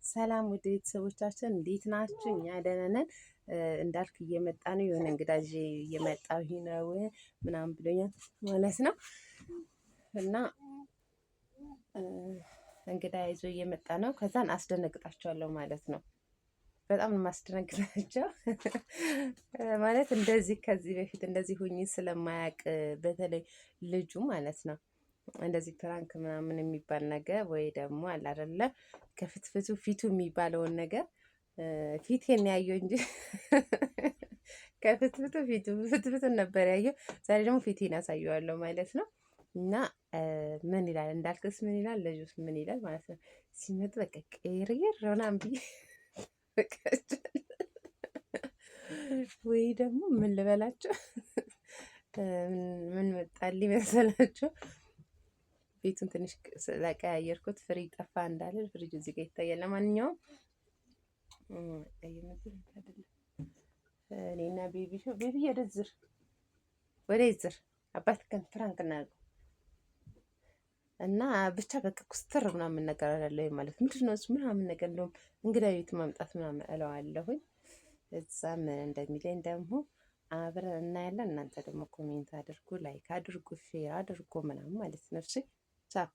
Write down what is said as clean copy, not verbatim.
ሰላም ውድ ቤተሰቦቻችን እንዴት ናችሁ? እኛ ደህና ነን። እንዳልክ እየመጣ ነው፣ የሆነ እንግዳ ይዤ እየመጣሁ ነው ምናምን ብሎኛል ማለት ነው። እና እንግዳ ይዞ እየመጣ ነው። ከዛን አስደነግጣቸዋለሁ ማለት ነው። በጣም ነው የማስደነግጣቸው ማለት እንደዚህ ከዚህ በፊት እንደዚህ ሁኝ ስለማያውቅ በተለይ ልጁ ማለት ነው እንደዚህ prank ምናምን የሚባል ነገር ወይ ደግሞ አለ አይደለ ከፍትፍቱ ፊቱ የሚባለውን ነገር ፊቴን ያየው እንጂ ከፍትፍቱ ፊቱ ፍትፍቱን ነበር ያየው። ዛሬ ደግሞ ፊቴን ያሳየዋለሁ ማለት ነው። እና ምን ይላል እንዳልክስ ምን ይላል ልጁስ ምን ይላል ማለት ነው። ሲመጡ በቃ ቅርር ምናምን ብዬ ወይ ደግሞ ምን ልበላቸው ምን መጣልኝ መሰላቸው? ቤቱን ትንሽ ስለቀያየርኩት ፍሪጅ ጠፋ እንዳለ ፍሪጅ እዚህ ጋር ይታያል። ለማንኛውም እኔና ቤቢ ቤቢ ወደዝር ወደዝር አባት ከን prank እናድርገው እና ብቻ በቃ ኩስትር ምናምን ነገር አላለሁ ማለት ምንድን ነው እሱ ምናምን ነገር እንደውም እንግዳ ቤት ማምጣት ምናምን እለዋለሁኝ። እዛ ምን እንደሚለኝ ደግሞ አብረን እናያለን። እናንተ ደግሞ comment አድርጉ፣ like አድርጉ፣ share አድርጉ ምናምን ማለት ነው። እሺ ቻው።